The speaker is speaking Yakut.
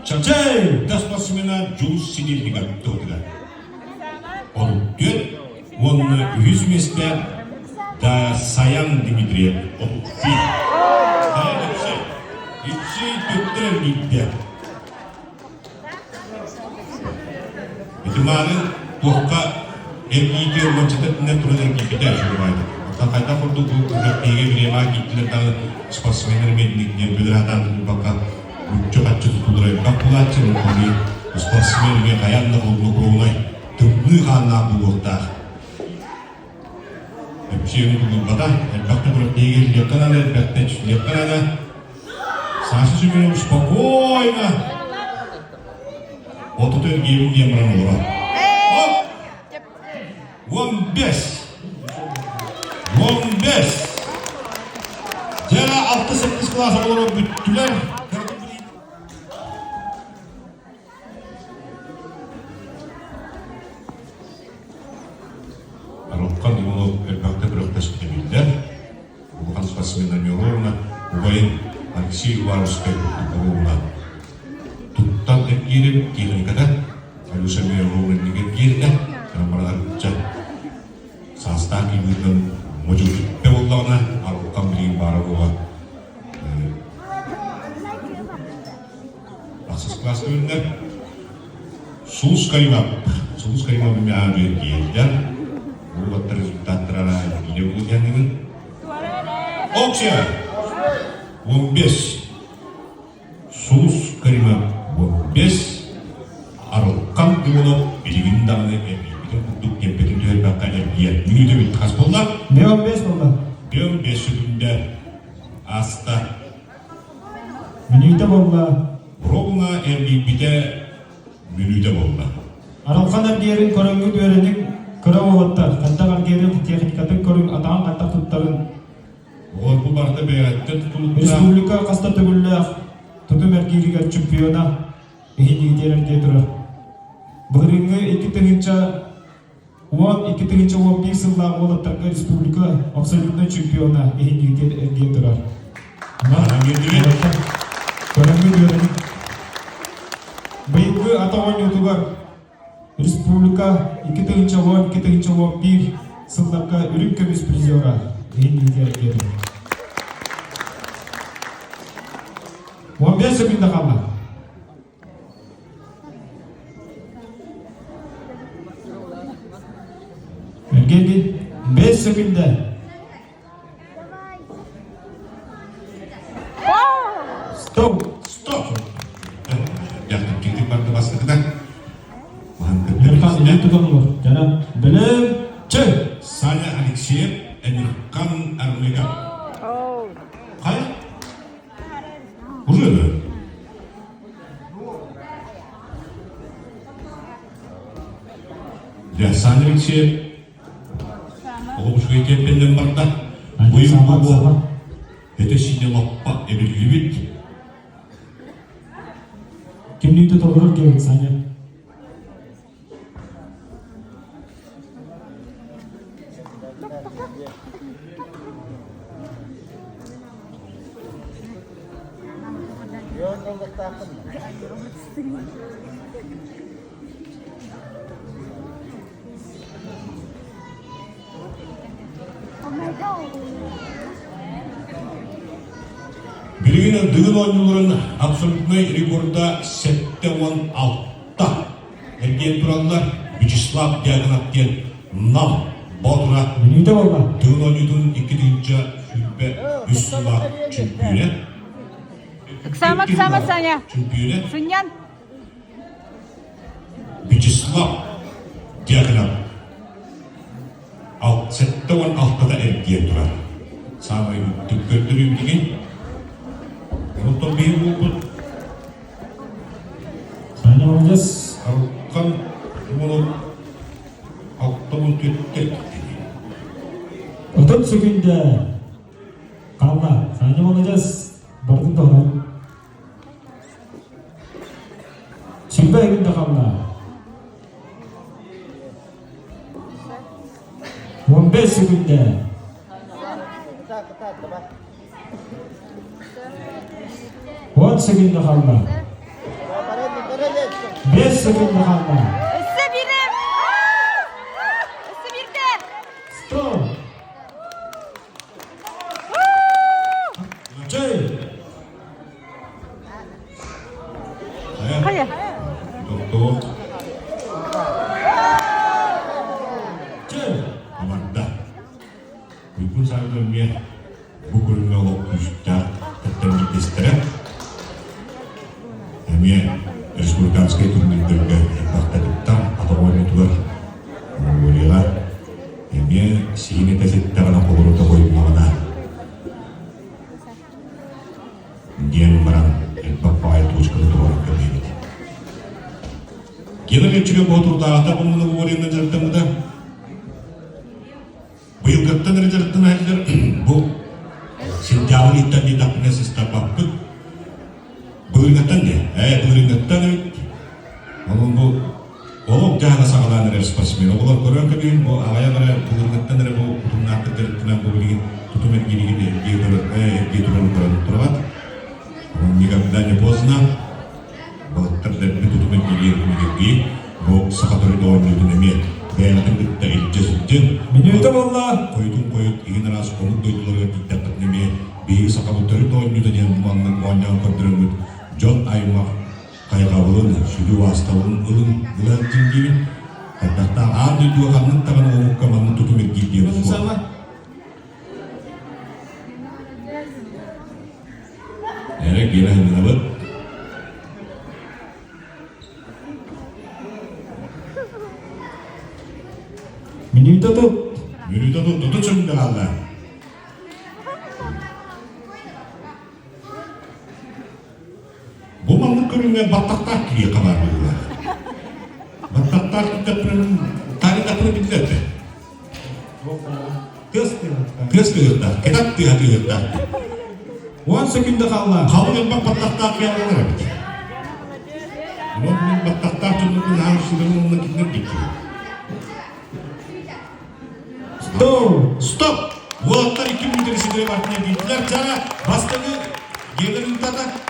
Чачай! Спортсмена Джулс Синельников туһутугар. 34 уонна үһүс миэстэ да Саян Дмитриев 31. Саян Ипсей. Ипсей төттөр эргийдэ. Итимааны туохха эргиитигэр уончата өттүнэн туран эргийбитэ үчүгэй. Оттон хайдах курдук бу күрэхтэһиигэ бириэмэҕэ киирдилэр даҕаны спортсменнар эмиэ бүлэр сатаан тутулбакка үччү-хаччы тутуллар элбэх буолааччы ол спортсмен эмиэ хайаан да холборуунай тымныы хааннаах буолуохтаах. Өпсүөнү тулурбата, элбэхтэ күрэхтэһиигэ үллүөххэ наада, элбэхтэ түсүлүөххэ наада. Саша Семенов спокойно отут эргиирин диэн баран олорор. Оп! 15! 15! Дьэ, алты-сэттис кылаас оҕолоро бүттүлэр. Арылхан уолу элбэхтэ күрэхтэспитэ биллэр. Улахан спортсмен Амировна убайын Алексей Уваровскай курдук оруолуна туттан эргиирин техниката Алеша Амировна иннигэр киирдэ. Барарча саастаах киһи модьу буоллаҕына Арылхан билигин баара буола Ахсыс класс үүннэ. Сулус Каримов. Сулус Каримов эмиэ биэрдиэллэр. Бу уоттар результаттара видео булуһуянныгын. Оксия! 15. Сулус Каримов 15. Арылхан Иванов билигин даҕаны эргийбитин курдук кэмпэтин түһэрбэккэ эргийэр. Мүнүүтэ бүт хас буолла? 15 буолла. 15 секунда аста. Мүнүүтэ буолла. Ровно эргийбитэ мүнүүтэ буолла. Аралхан эргиэрин көрөҥҥүт үөрэниҥ, кыра уолаттар, хантах эргиэрин техникатын көрүҥ, атаҕын хантах туттарын. Оҕолор бу барыта бэйэҕиттэн тутулуктаах. Республика хаста төгүллээх тутум эргииригэр чемпиона иһиннигитиэр эргиэ турар. Былырыыҥҥы 2000 12 011 сыллаах уолаттарга республика абсолютнай чемпиона иһиннигитиэр эргийэн турар. Көрөҥҥүт үөрэниҥ. Быйылгы атах оонньуутугар республика 2010-2011 сылларга үрүҥ көмүс призера иһиннигитиэр эргийэн турар. 15 секунда хаалла. Евгений, 5 секунда. Стоп! Стоп! Дьахтар барда бастакыта. Эрхан тутан олор. Жана бэлэм чэй! Саня Алексеев, Эмирхан Армеган. Хайа? Уже да? Дьэ, Саня Алексеев оҕо үчүгэй киэппэннэн барда. Быйыл бу этэ-сиинэ лаппа эбиллибит. Кимниин толорор диэбит Саня? Билигин Дыгын оонньууларын абсолютнай рекорда 76 Эргийэн тураллар Вячеслав Дьяконов диэн Нам Боотура Мүнүүтэ буолла. Дыгын оонньуутун 2023 сыла чөмпүйүнэ. Ыксаама, ыксаама, Саня. Чөмпүйүнэ. Сынньан. Вячеслав Дьяконов 76-та эргийэн турар. Саамай үрдүк көрдөрүү билигин. Онтон биһиги буолбут Саня молодец. Арылхан уолу 64 30 секунда хаалла. Саня молодец. Бардын тоһунан. Сүүрбэ секунда хаалла. 15 секунда. 10 секунда хаалла. 5 секунда хаалла. Өссө биирэ. Өссө биирдэ. Стоп! Чэй! Хайа. Тохтоо. Чэй! Абарда. Уйгун саҕана эмиэ бу көрүҥҥэ олох күүстээх кэттэрбиттистэрэ. Эмиэ республиканскай турнирдарга элбэхтэ кыттан атах оонньуутугар Монголияҕа эмиэ сиһин этэ ситтэҕинэ холорута хойуннаҕына диэн баран элбэх баҕайы туочканы туруоран кэбиһэбит. Гена Лепчигэ Боотурдааҕыта Монголияны дьарыктаммыта. Быйылгыттан эрэ дьарыктана сылдьар бу сентябрь ыйтан диэтэхпинэ сыстарбаппыт. Былырыҥҥыттан диэ. Ээ, былырыҥҥыттан эбит. Онон бу олох дьаһана саҕалаан эрэр спортсмен. Оҕолор көрөн кэбиһин, бу аҕайах эрэ былырыҥҥыттан эрэ бу утумнаахтык дьарыктанан бу билигин тутум эргииригин эргийэ турар, эргийэ турарын көрөн турабат. Онон никогда не поздно. Балыктар дэлби тутум эргийиэр күнүгэргии бу саха төрүт оонньуутун эмиэ бэйэҕитин кытта илдьэ сылдьын. Мүнүүтэ буолла. Хойутун хойут иһин араас омук дойдуларыгар тиийдэххитинэ эмиэ биһиги сахабыт төрүт оонньуута диэн маннык оонньоон көрдөрөммүт дьон аймах хайҕабылын, сүдү убаастабылын ылын ылан диибин. Хайдахтаах аан дойдуга ханнык даҕаны омукка маннык тутум эргиир диэн суох. Эрэ киирэ сылдьабыт. Мүнүүтэ тут. Мүнүүтэ тут. Тутут сөбүндэ хаалла. Бу маннык көрүҥҥэ баттахтаах киһиэхэ баар буоллар. Баттахтаах киһиэхэ таарыйдахпына биллэр этэ. Тыас тыаһыттаах. Тыас тыаһыттаах. Кэтэх тыаһа тыаһыттаах. 10 секунда хаалла. Халыҥ элбэх баттахтаах киһи эбит. Онон мин баттахтаах дьоннорун наһаа сыырын уонна кинилэр диэки. Стоп! Стоп! Уолаттар 2 мүнүүтэ ситире бартына диэтилэр. Чара бастакы генерин тата.